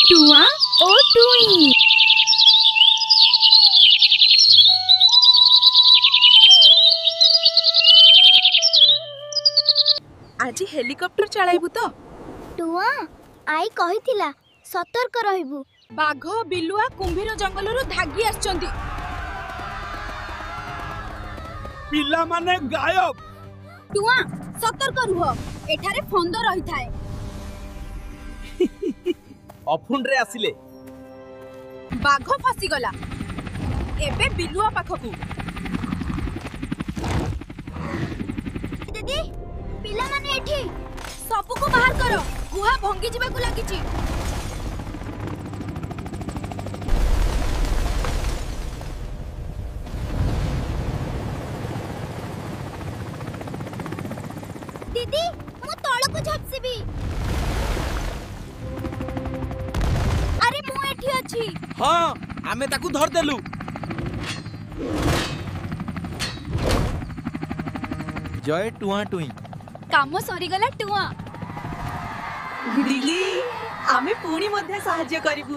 ଟୁଆଁ ଓ ଟୁଇଁ। ଆଜି ହେଲିକପ୍ଟର ଚଳାଇବୁ ତ? ଟୁଆଁ, ଆଈ କହିଥିଲା ସତର୍କ ରହିବୁ। ବାଘ, ବିଲୁଆ, କୁମ୍ଭୀର ଜଙ୍ଗଲରୁ ଧାଗି ଆସିଛନ୍ତି। ପିଲାମାନେ ଗାୟବ। ଟୁଆଁ, ସତର୍କ ରୁହ, ଏଠାରେ ଫନ୍ଦ ରହିଥାଏ। ଅଫୁଣ୍ଡରେ ଆସିଲେ। ବାଘ ଫସିଗଲା, ଏବେ ବିଲୁଆ ପାଖକୁ। ଦିଦି, ପିଲାମାନେ ଏଠି। ସବୁକୁ ବାହାର କର, ଗୁହା ଭଙ୍ଗି ଯିବାକୁ ଲାଗିଛି। ଦିଦି, ମୁଁ ତଳକୁ ଝାପସିବି। ଆରେ, ମୁଁ ଏଠି ଅଛି। ହଁ, ଆମେ ତାକୁ ଧରିଦେଲୁ। ଜୟ ଟୁଆଁ ଟୁଇଁ। କାମ ସରିଗଲା ଟୁଆଁ। ଦିଦି, ଆମେ ପୁଣି ମଧ୍ୟ ସାହାଯ୍ୟ କରିବୁ।